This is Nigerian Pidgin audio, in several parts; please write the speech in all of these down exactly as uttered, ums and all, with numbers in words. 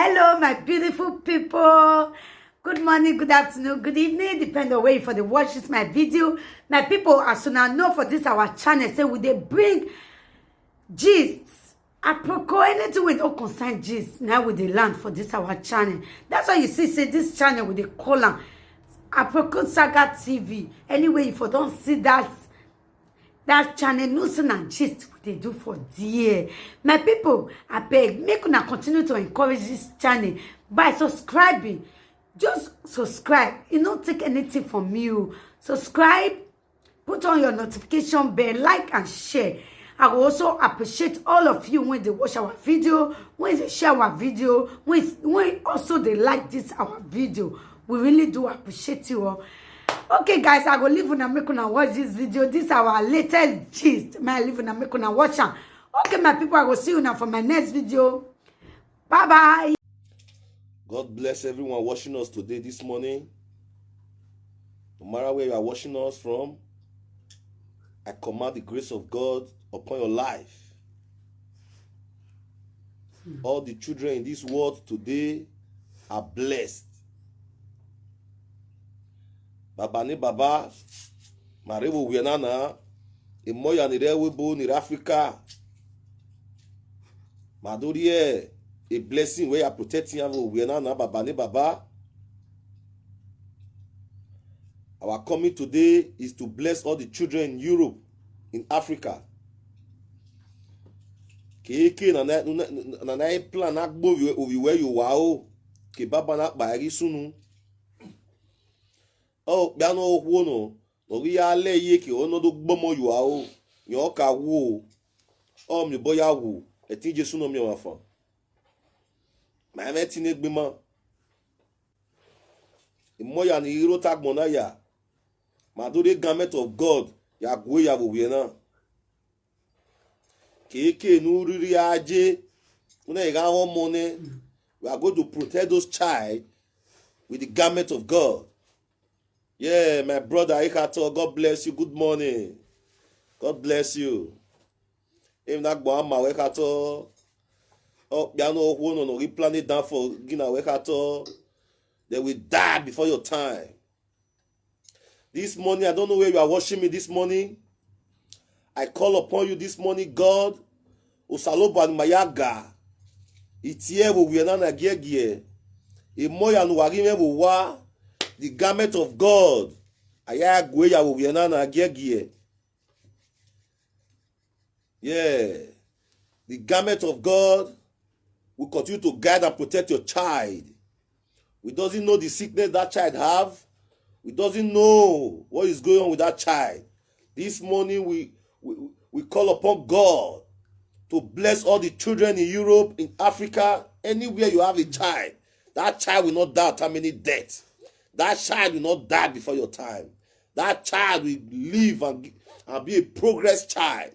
Hello, my beautiful people. Good morning, good afternoon, good evening, depend on where you for the watch this my video. My people, as soon as know for this our channel, say we dey bring gist. Aproko, anything we don't concern gist, now we dey land for this our channel. That's why you see, say this channel we dey call am Aproko Saga T V. Anyway, if you don't see that that channel, no sin and gist we dey do for there. My people, I beg, make una continue to encourage this channel by subscribing. Just subscribe. You no take anything from you. Subscribe, put on your notification bell, like and share. I will also appreciate all of you when they watch our video, when they share our video, when, when also they like this our video. We really do appreciate you all. Okay, guys, I go leave una make una watch this video. This our latest gist. My leave una make una watch am. Okay, my people, I go see you now for my next video. Bye bye. God bless everyone watching us today, this morning. No matter where you are watching us from, I command the grace of God upon your life. All the children in this world today are blessed. Baba ni baba, marewo wienana, imoya ni rewe bo ni Africa. Madorie, a blessing where you are protecting and wienana, baba ni baba. Our coming today is to bless all the children in Europe, in Africa. Keke na na na na plan na gbo obi where you wa o. Ke baba na pa ri sunu. O gbe ano okwu ono, no ri ya le ye ke ono do gbomo you wa o. Yo ka wo. O mi boya wo. E tin Jesu no mi wa fan. Ma me tin egbe mo. Imoya ni iro tagbon na ya. Ma do the garment of God ya gwe ya wo we na. Keke nu riri aje. Una ga won mo ne. We are going to protect those child with the garment of God. Yeah, my brother Ikato, God bless you. Good morning. God bless you. If not go on my Ikato. Oh, you know who no no we plan it down for Gina Ikato. They will die before your time. This morning, I don't know where you are watching me this morning. I call upon you this morning, God. Usalobo and Mayaga. Itie wo wiena na giegie. Imoya no wari me wo wa. The garment of God. Aya gwe ya wo wiena na giegie. Yeah. The garment of God will continue to guide and protect your child. We doesn't know the sickness that child have. We doesn't know what is going on with that child. This morning we we, we call upon God to bless all the children in Europe, in Africa, anywhere you have a child. That child will not die how many deaths. That child will not die before your time. That child will live and, and be a progress child.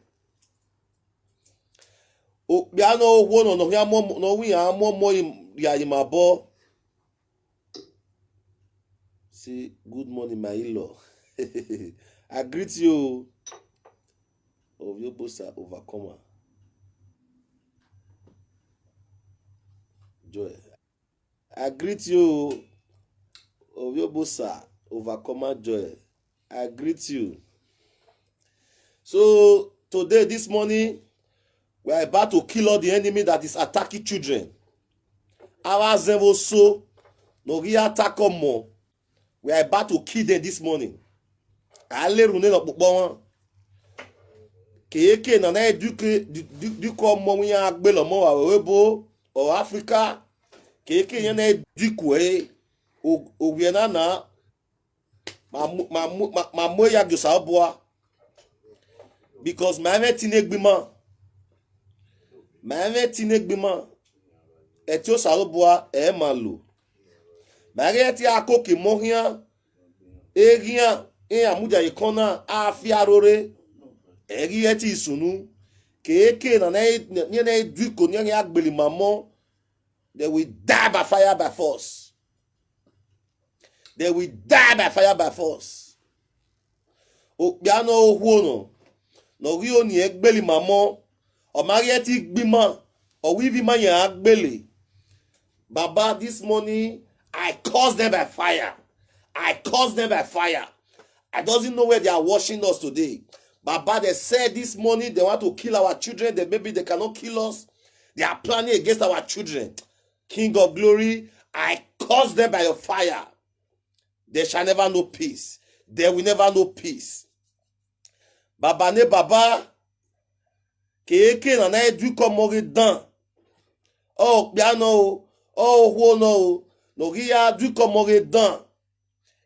Okpiano wo no no ya mo no wi ya mo mo ya imabo. Say good morning, my in-law. I greet you. Of your boss overcomer. Joy. I greet you. Of your boss overcomer joy. I greet you. So today, this morning, we are about to kill all the enemy that is attacking children. Our Zenvo so no gi attack more. We are about to kill them this morning. I let you know. Keke na na eduke duko mo wi agbe lo mo wa we bo o Africa. Keke yen na eduke e o o wi na na ma mu ma mu ma mu ya gyo sa bua. Because ma me tine gbima. Ma me tine gbima. Eti o sa bua e ma lo. Ma ge ti akoke mo hian. Egian e amuja ikona afia rore. Egi eti isunu. Keke na na nye na eduko nye agbeli mamo. They will die by fire by force. They will die by fire by force. Okpiano ohwono. No ri oni egbeli mamo. O ma ri eti gbima. O wi bi ma yan agbeli. Baba, this morning, I curse them by fire. I curse them by fire. I doesn't know where they are watching us today. Baba, they said this morning they want to kill our children. That maybe they cannot kill us. They are planning against our children. King of glory, I curse them by your fire. They shall never know peace. They will never know peace. Baba ne baba, keke na na edu komo ge dan. O piano o, o huo no o, no gi ya du komo ge dan.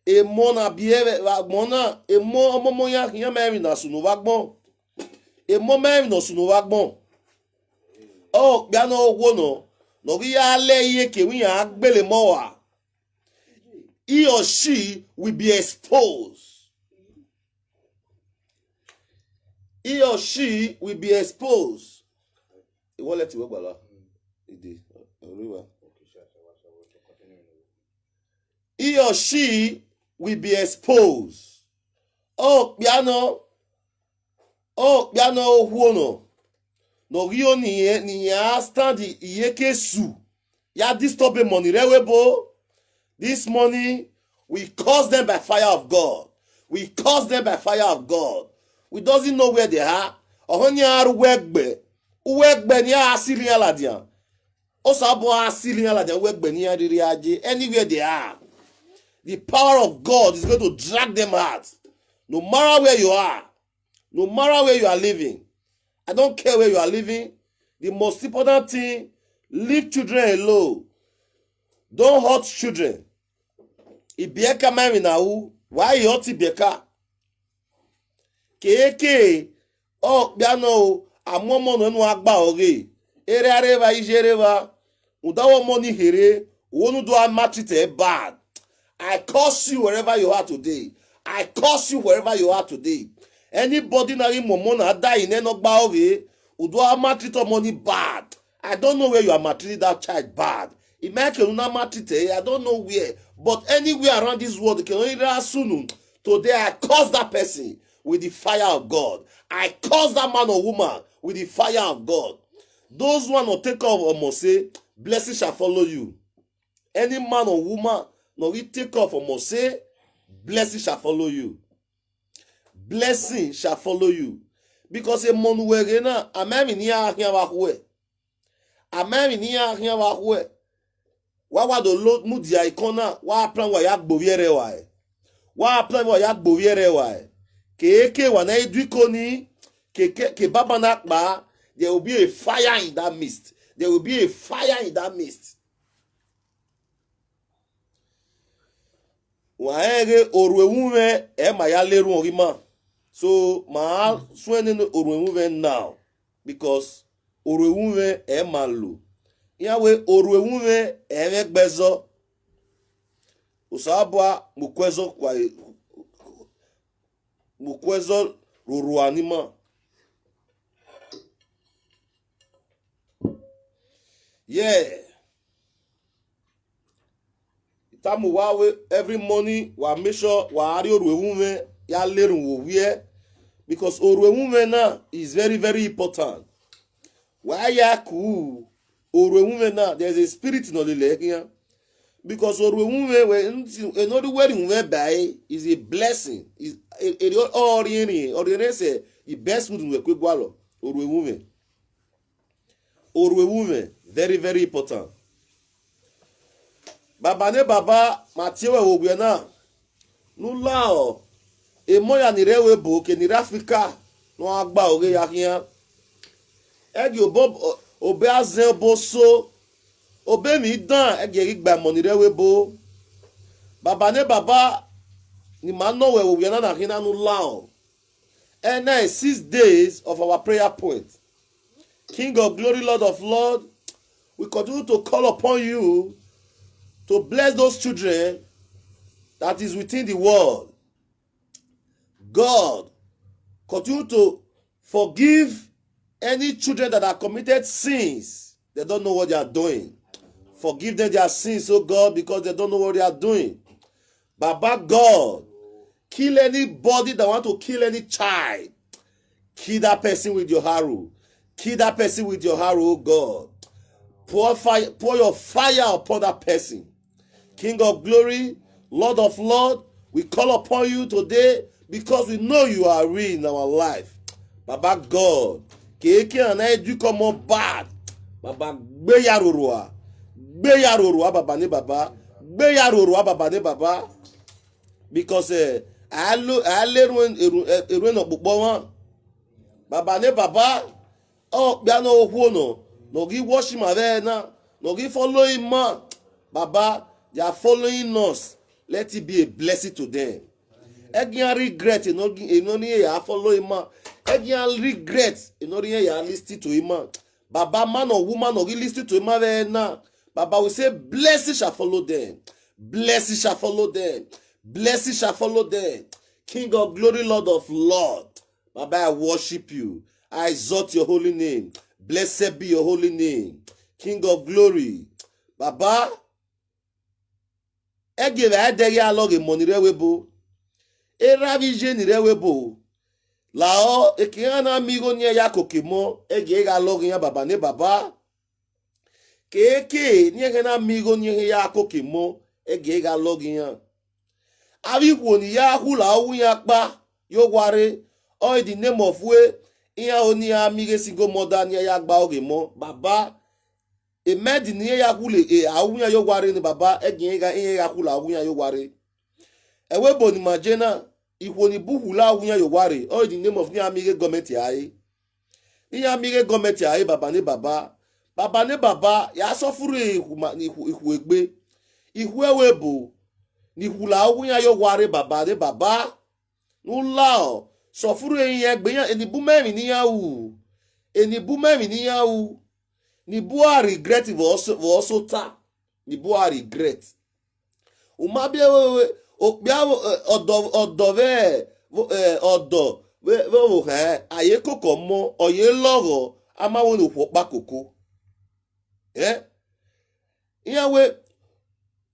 E mo na bie wa mo na, e mo omo mo ya hian me na sunu wa gbon. E mo me na sunu wa gbon. O piano o huo no, no gi ya le iye ke wi ya gbele mo wa. He or she will be exposed. He or she will be exposed. Ìwọ lẹ ti wọ gbàlá. Ìdè. Olúwa. He or she will be exposed. O piano. O piano ohuo no. No rio ni ni ya stand iye ke su. Ya disturb money re we bo. This morning, we curse them by fire of God. We curse them by fire of God. We doesn't know where they are. Ohoni aru wegbe. Uwegbe ni asili aladian. Osabo asili aladian wegbe ni ariri aje. Anywhere they are, the power of God is going to drag them out. No matter where you are, no matter where you are living, I don't care where you are living. The most important thing, leave children alone. Don't hurt children. Ibieka mami na u, why you hurt Ibieka? Keke, o piano o, amomo no nu agba oge. Ere areva, ije reva. Udawo money here, wonu do a match it eh, bad. I curse you wherever you are today. I curse you wherever you are today. Anybody na ri momo na die in no gba oge, udo a match it money bad. I don't know where you are matching that child bad. Imagine una match it eh, I don't know where, but anywhere around this world, can only soon. Today I curse that person with the fire of God. I curse that man or woman with the fire of God. Those one will take off or must say, blessing shall follow you. Any man or woman, no, we take off or must say, blessing shall follow you. Blessing shall follow you. Because a mon wegena, a man in here, here, where. A man in here, here, where. Wa wa do lo mu dia ikona, wa plan wa ya gboviere wa e. Wa plan wa ya gboviere wa e. Keke wa na idwikoni, keke ke baba na kpa, there will be a fire in that mist. There will be a fire in that mist. Wa ege oruewuwe e ma ya leru ogima. So ma suene oruewuwe now, because oruewuwe e ma lu. Ya we oruewuwe e me gbezo. Usabua mukwezo kwa mukwezo ruru anima. Yeah. Tamu wa we every morning wa make sure wa ari oruewuwe ya lerun wo wie, because oruewuwe na is very, very important. Wa ya ku oruewuwe na, there is a spirit no lele here. Because oruewuwe we another word we by is a blessing. Is a, a, or any or the say the best food we kwe gwalo. Oruewuwe. Oruewuwe, very, very important. Baba ne baba, Matthew we ogwe na. Nu lao, e moya ni rewe bo ke ni Africa, no agba oge ya hian. Egi obo obe azen obo so, obe mi dan egi egi gba mo ni rewe bo. Baba ne baba, ni ma no we ogwe na na hina nu lao. And now six days of our prayer point. King of glory, Lord of Lord, we continue to call upon you to bless those children that is within the world. God, continue to forgive any children that have committed sins. They don't know what they are doing. Forgive them their sins, oh God, because they don't know what they are doing. Baba God, kill anybody that want to kill any child. Kill that person with your arrow. Kill that person with your arrow, oh God. Pour fire, pour your fire upon that person. King of glory, Lord of Lord, we call upon you today because we know you are real in our life. Baba God, keke ana edu komo bad. Baba gbe ya roro a. Gbe ya roro a, baba ni baba. Gbe ya roro a, baba ni baba. Because eh, I lo I le run eru eru no popo wan. Baba ni baba. Oh, bia no wo no. No gi wash him away na. No gi follow him man. Baba, they are following us. Let it be a blessing to them. Egian regret, you know, you know, you are following man. Egian regret, you know, you are listening to him man. Baba, man or woman, or you listen to him man na. Baba, we say, blessing shall follow them. Blessing shall follow them. Blessing shall follow them. King of glory, Lord of Lord. Baba, I worship you. I exalt your holy name. Blessed be your holy name. King of glory. Baba, ege va dege aloge moni re webo. Era vi je ni re webo. Lao, eke ana mi go ni ya koke mo, ege ga loge ya baba ni baba. Keke ni eke na mi go ni ya koke mo, ege ga loge ya. Avi wo ni ya hula owu ya pa, yo ware, all in the name of we, iya oni ami ge single mother ni ya gba oge mo, baba. E medi ni ya hule e awunya yo ware ni baba, egi ga iya ya hula awunya yo ware. Ewe bo ni majena, ihwo ni bu hula awunya yo ware, all in the name of ni ami ge government ya e. Ni ami ge government ya e, baba ni baba. Baba ni baba, ya so furu ihu ma ni ihu ihu egbe. Ihu ewe bo ni hula awunya yo ware, baba ni baba. Nu lao, so furu eyin egbe ya, eni bu memi ni ya u. Eni bu memi ni ya u. Ni bu a regret vo so vo so ta. Ni bu a regret. Uma bi ewe we, o bi a odo odo ve, odo ve ve o he, aye koko mo, oye logo, ama wo ni kwo pa koko. Eh? Iya we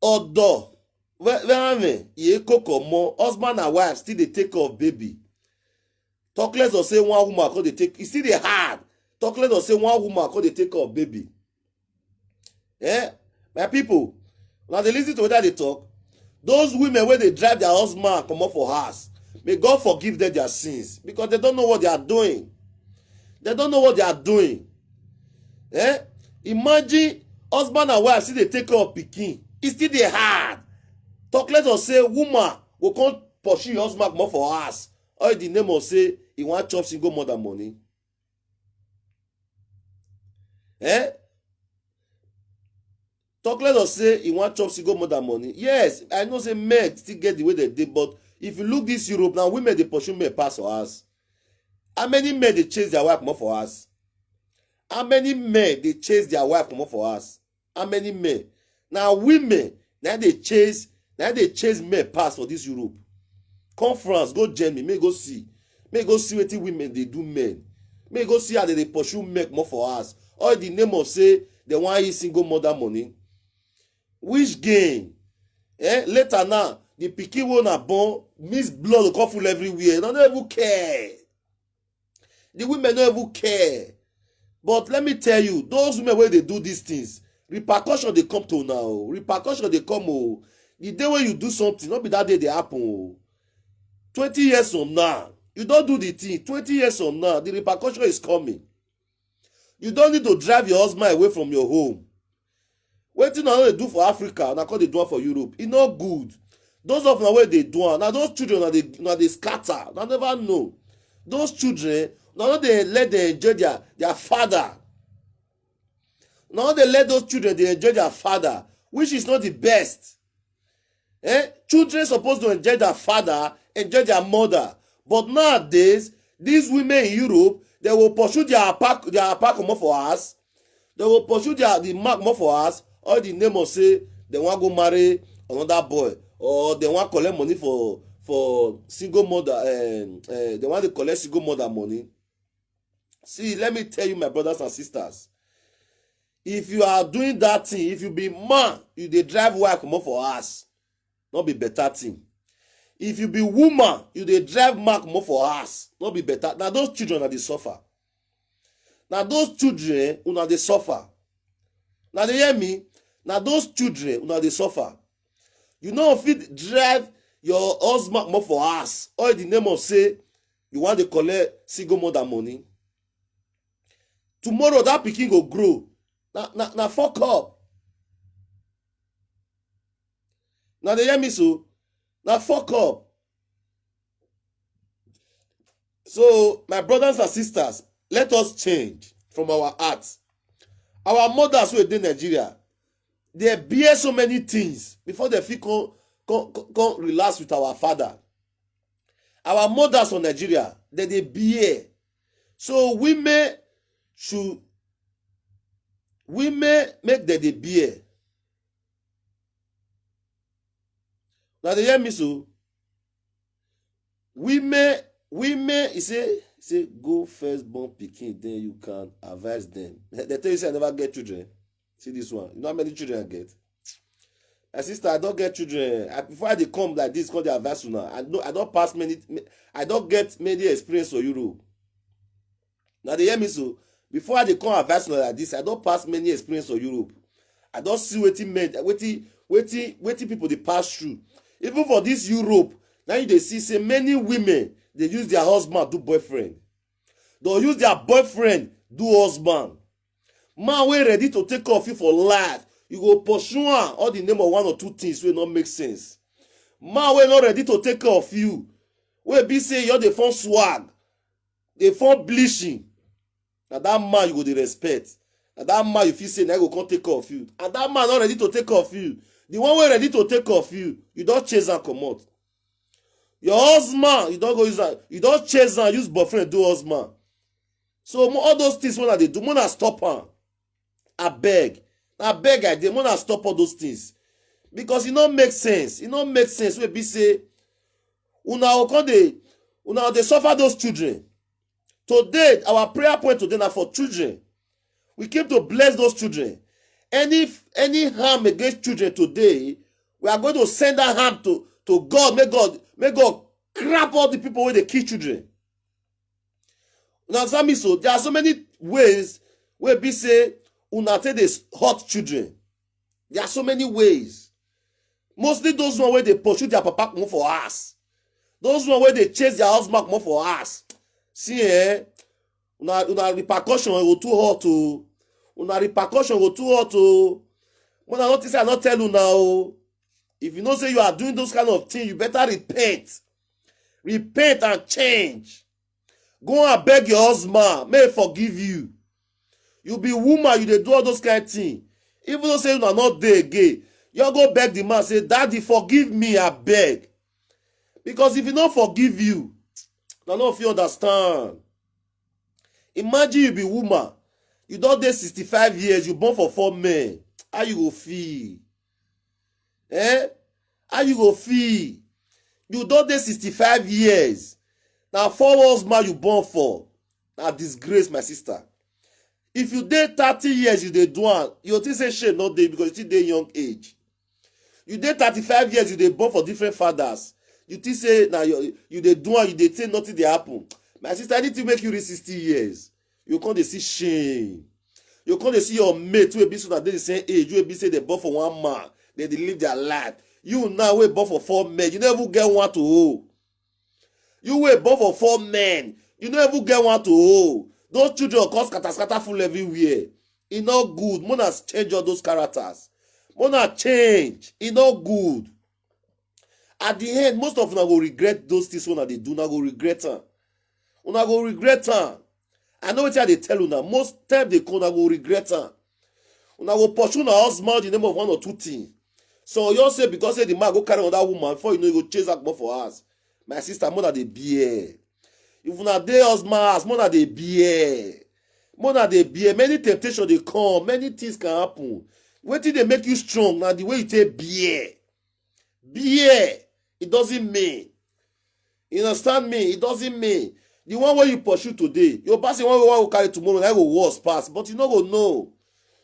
odo ve ve ame ye koko mo, husband and wife still dey take care of baby. Talk less of say one woman come dey take, e still dey hard. Talk less of say one woman come dey take care of baby. Eh? My people, now they listen to what they talk. Those women where they drive their husband come up for house, may God forgive them their sins because they don't know what they are doing. They don't know what they are doing. Eh? Imagine husband and wife still dey take care of pikin. E still dey hard. Talk less of say woman go come pursue your husband comot for house. All in the name of say he wan chop single mother money. Eh? Talk less of say he wan chop single mother money. Yes, I know say men still get the way they dey, but if you look this Europe now, women dey pursue men pass for house. How many men dey chase their wife comot for house? How many men dey chase their wife comot for house? How many men? Na women na dey chase na dey chase men pass for this Europe. Come France, go Germany, make go see, make go see wetin women dey do men. Make go see how they dey pursue men comot for house. All in the name of say they wan eat single mother money. Which gain? Eh, later now, the pikin wey una born, mix blood go come full everywhere. Una no even care. The women no even care. But let me tell you, those women wey dey do these things, repercussion dey come to una o. Repercussion dey come o. The day wey you do something, no be that day dey happen o. Twenty years from now, you don do the thing. Twenty years from now, the repercussion is coming. You don't need to drive your husband away from your home. Wetin una no dey do for Africa, una come dey do am for Europe. E no good. Those of una wey dey do am, na those children una dey una dey scatter. Una never know. Those children, una no dey let them enjoy their their father. Una no dey let those children dey enjoy their father, which is not the best. Eh? Children supposed to enjoy their father, enjoy their mother. But nowadays, these women in Europe, they will pursue their apak their apak comot for house. They will pursue their the man comot for house. All the name of say they wan go marry another boy, or they wan collect money for for single mother. Um, uh, they wan dey collect single mother money. See, let me tell you, my brothers and sisters, if you are doing that thing, if you be man, you dey drive wife comot for house, no be better thing. If you be woman, you dey drive man comot for house, no be better. Na those children una dey suffer. Na those children una dey suffer. Now they hear me. Now those children, now they suffer. You know, if it drive your husband more for us, or in the name of say you want to collect single mother money. Tomorrow that pikin go grow. Now, now, now fuck up. Now they hear me so. Now fuck up. So, my brothers and sisters, let us change from our hearts. Our mothers who dey Nigeria, they bear so many things before they feel come, come, come, come relax with our father. Our mothers from Nigeria, they dey bear. So women should women make them dey bear. Now they hear me so. Women, women, he say, say go first born pikin, then you can advise them. They tell you say I never get children. See this one. You know how many children I get? My sister, I don't get children. I, before I dey come like this, come the advice now. I know I don't pass many. I don't get many experience for Europe. Now they hear me so. Before I dey come advice now like this, I don't pass many experience for Europe. I don't see wetin men, wetin wetin wetin people they pass through. Even for this Europe, now you dey see say many women they use their husband do boyfriend. They'll use their boyfriend do husband. Man wey ready to take care of you for life, you go pursue am all the name of one or two things wey no make sense. Man wey no ready to take care of you, wey be say you dey form swag, dey form bleaching, na that man you go dey respect. Na that man you feel say na go come take care of you. And that man not ready to take care of you. The one wey ready to take care of you, you don't chase and comot. Your husband, you don't go use am. You don't chase and use boyfriend do husband. So all those things when they do, when I stop am, I beg, I beg, I dey when I stop all those things, because it not make sense. It not make sense. We be say, una go come dey, una dey suffer those children. Today, our prayer point today now for children. We came to bless those children. Any any harm against children today, we are going to send that harm to, to God. May God may God crap all the people where they kill children. Now, Sami, so there are so many ways where be say una take dey hurt children. There are so many ways. Mostly those one where they pursue their papa come for us. Those one where they chase their husband come for us. See, eh? Una, una repercussion go too hot o. Una repercussion go too hot o. When I notice, I not tell you now. If you know say you are doing those kind of things, you better repent. Repent and change. Go and beg your husband, may he forgive you. You be woman, you dey do all those kind of things. Even though say you are not there again, you go beg the man, say, "Daddy, forgive me, I beg." Because if he not forgive you, I don't feel understand. Imagine you be woman, you don't dey sixty-five years, you born for four men. How you go feel? Eh? How you go feel? You don't dey sixty-five years. Now four years man you born for. Now disgrace, my sister. If you dey thirty years, you dey do am, you think say shame not dey because you still dey young age. You dey thirty-five years, you dey born for different fathers. You think say now you you dey do am, you dey think nothing dey happen. My sister, anything make you reach sixty years, you come dey see shame. You come dey see your mate wey be so that dey the same age, wey be say they born for one man, they dey live their life. You now wey born for four men, you never get one to hold. You wey born for four men, you no even get one to hold. Those children cause scatter scatter full everywhere. E no good. Mona change all those characters. Mona change. E no good. At the end, most of una go regret those things una dey do. Una go regret am. Una go regret am. I know wetin I dey tell una. Most time dey come, una go regret am. Una go pursue una husband the name of one or two things. So you say because say the man go carry another woman before you know you go chase her comot for house. My sister, mona dey bear. If una dey husband house, mona dey bear. Mona dey bear. Many temptation dey come. Many things can happen. Wetin dey make you strong na the way you take bear. Bear. It doesn't mean. You understand me? It doesn't mean. The one wey you pursue today, your person one wey wan go carry tomorrow, na go worse pass. But you no go know.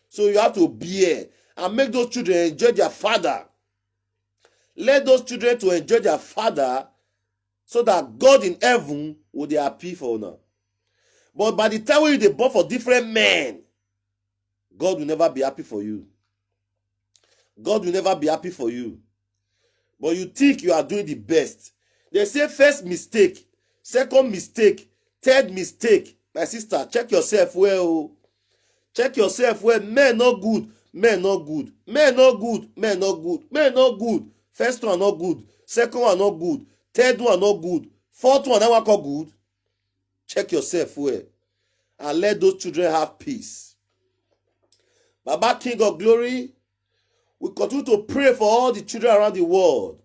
So you have to bear and make those children enjoy their father. Let those children to enjoy their father so that God in heaven will dey happy for una. But by the time wey you dey born for different men, God will never be happy for you. God will never be happy for you. But you think you are doing the best. They say first mistake, second mistake, third mistake. My sister, check yourself well. Check yourself well. Men no good. Men no good. Men no good. Men no good. Men no good. First one no good. Second one no good. Third one no good. Fourth one, that one call good. Check yourself well. And let those children have peace. Baba, King of Glory, we continue to pray for all the children around the world.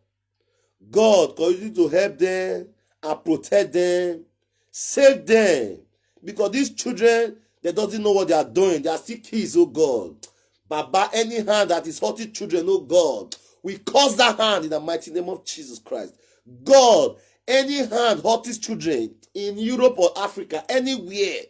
God continue to help them and protect them, save them. Because these children, they doesn't know what they are doing. They are still kids, oh God. Baba, any hand that is hurting children, oh God, we curse that hand in the mighty name of Jesus Christ. God, any hand hurting children in Europe or Africa, anywhere,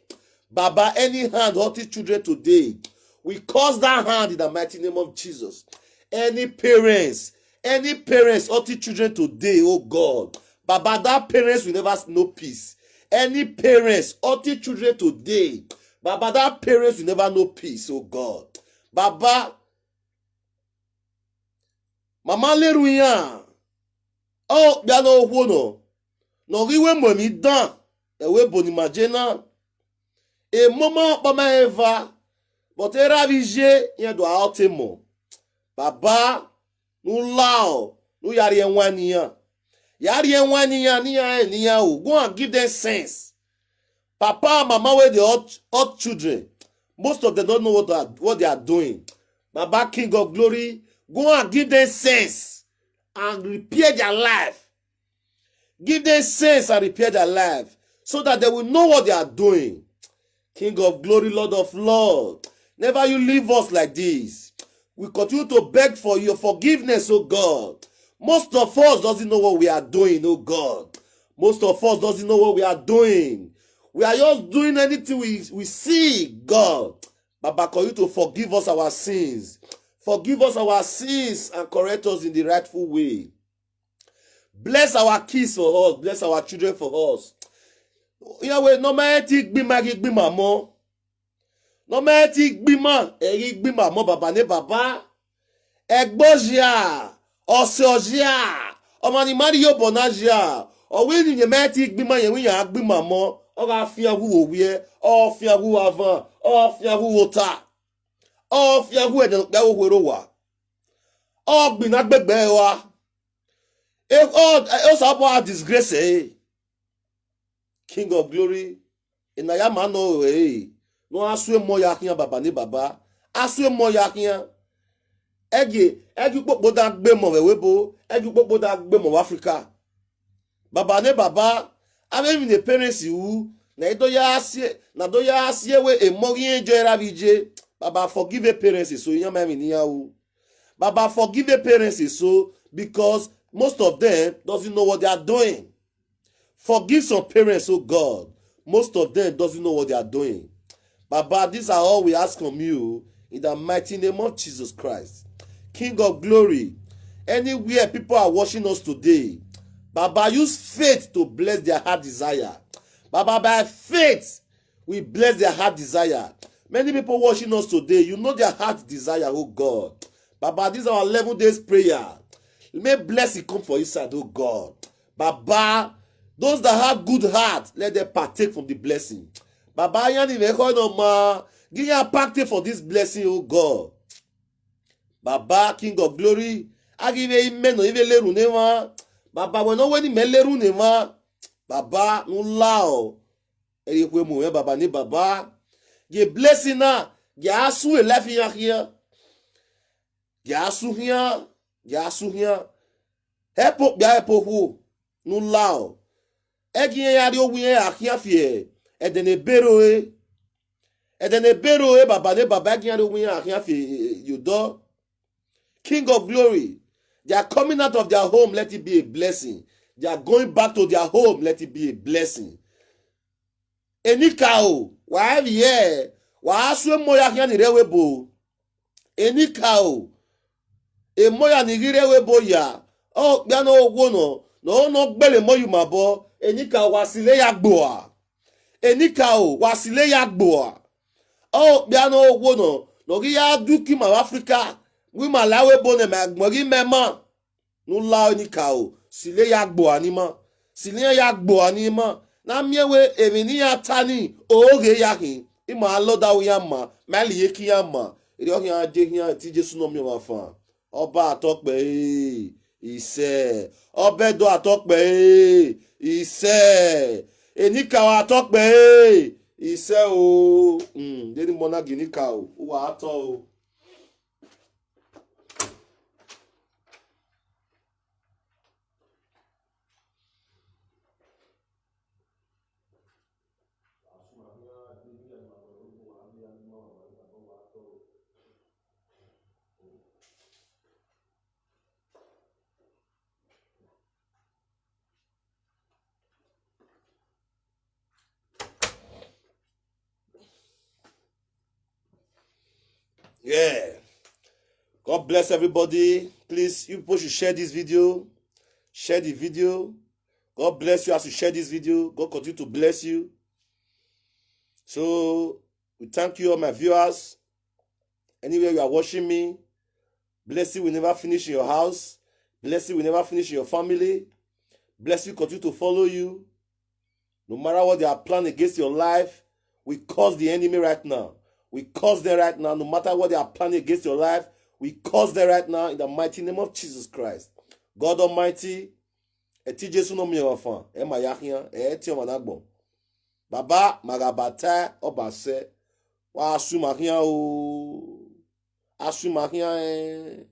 Baba, any hand hurting children today, we curse that hand in the mighty name of Jesus. Any parents, any parents hurting children today, oh God, Baba, that parents will never know peace. Any parents hurting children today, Baba, that parents will never know peace, oh God. Baba, mama leru ya. Oh, bịa n'okwu nọ. Nọgiwe mgbe mi dan. Ewe boni majena. E mama kpama eva. But era vije yen do aotemo. Baba, nu lao, nu yari enwani ya. Yari enwani ya, ni ya, ni ya o. Go and give them sense. Papa and mama wey dey hurt, hurt children, most of them don't know what they are, what they are doing. Baba, King of Glory, go and give them sense and repair their life. Give them sense and repair their life so that they will know what they are doing. King of Glory, Lord of Lord, never you leave us like this. We continue to beg for your forgiveness, oh God. Most of us doesn't know what we are doing, oh God. Most of us doesn't know what we are doing. We are just doing anything we, we see, God. Baba, continue to forgive us our sins. Forgive us our sins and correct us in the rightful way. Bless our kids for us. Bless our children for us. Yahweh, no matter gbima gbima mo. No matter gbima, eri gbima mo, Baba ne Baba. Egbo jia, ose jia, omani mari yo bona jia. Owi ni nye matter gbima, ye wi ya gbima mo. O ga fi agu wo wie, o fi agu avan, o fi agu wo ta. O fi agu ene pe wo hwero wa. O gbina gbegbe wa. E o, o sa bo a disgrace, eh. King of Glory, ina ya ma no, eh. No asue mo ya hian, Baba ni Baba. Asue mo ya hian. Egi, egi popo da gbe mo we webo, egi popo da gbe mo Africa. Baba ne Baba, ave mi ne parents u, na do ya asie, na do ya asie we e mo yin jo era vije. Baba, forgive the parents so, yan ma mi ni ya u. Baba, forgive the parents so, because most of them doesn't know what they are doing. Forgive some parents, oh God. Most of them doesn't know what they are doing. Baba, these are all we ask from you in the mighty name of Jesus Christ. King of Glory, anywhere people are watching us today, Baba, use faith to bless their heart desire. Baba, by faith, we bless their heart desire. Many people watching us today, you know their heart desire, oh God. Baba, this is our eleven days prayer. May blessing come for inside, oh God. Baba, those that have good heart, let them partake from the blessing. Baba, yani me ko no ma, give you a partake for this blessing, oh God. Baba, King of Glory, I give you amen, no even leru ne ma. Baba, we no weni me leru ne ma. Baba, no lao. Eri kwe mu, eh, Baba ni Baba. Ye blessing na, ye asu e life ya here. Ye asu here, ye asu here. Help up, ya help up, no lao. Egi ya ri owi ya here fie. Edene bero e. Edene bero e, Baba ne Baba, egi ya ri owi ya here fie, eh, you do. King of Glory, they are coming out of their home, let it be a blessing. They are going back to their home, let it be a blessing. Enika o, wa evi ye, wa asue mo ya hian ni re we bo. Enika o, e mo ya ni gi re we bo ya. O, bia no wo no, no, no gbele mo yu ma bo. Enika wa sile ya gboa. Enika o, wa sile ya gboa. O, bia no wo no, Nogi ya duki ma Africa. Wi ma lawe bone ma gmogi mema. Nu la ni ka o. Sile ya gbo ani ma. Sile ya gbo ani ma. Na mie we emi ni ya tani. Oge ya hin. Ima lo da ya ma. Mali ye ki ya ma. Eri o hin aje hin ati Jesu no mi wa fa. Ọba atọpẹ ee, isẹ. Ọbẹdọ atọpẹ ee, isẹ. Enikawa atọpẹ ee, isẹ o. Mm, deni mọna gi nika o, uwa atọ o. Yeah. God bless everybody. Please, you people should share this video. Share the video. God bless you as you share this video. God continue to bless you. So, we thank you, all my viewers. Anywhere you are watching me, blessing will never finish in your house. Blessing will never finish in your family. Blessing continue to follow you. No matter what they are planning against your life, we curse the enemy right now. We curse them right now. No matter what they are planning against your life, we curse them right now in the mighty name of Jesus Christ. God Almighty, eti Jesu no mi ofan, e ma ya hian, e ti o ma dagbo. Baba, magabata, obase, wa asu ma hian o. Asu ma hian e.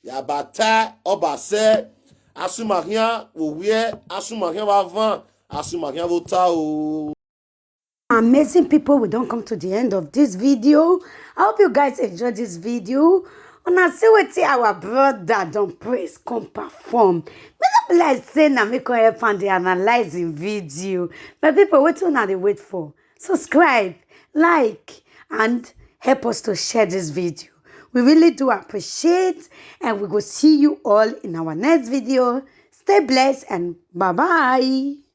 Ya bata, obase, asu ma hian, wo wie, asu ma hian wa van, asu ma hian wo ta o. Amazing people, we don't come to the end of this video. I hope you guys enjoy this video. Una see wetin our brother don praise come perform. Make no be like say na me come help am dey analyze him video. My people, wetin una dey wait for? Subscribe, like, and help us to share this video. We really do appreciate, and we go see you all in our next video. Stay blessed and bye bye.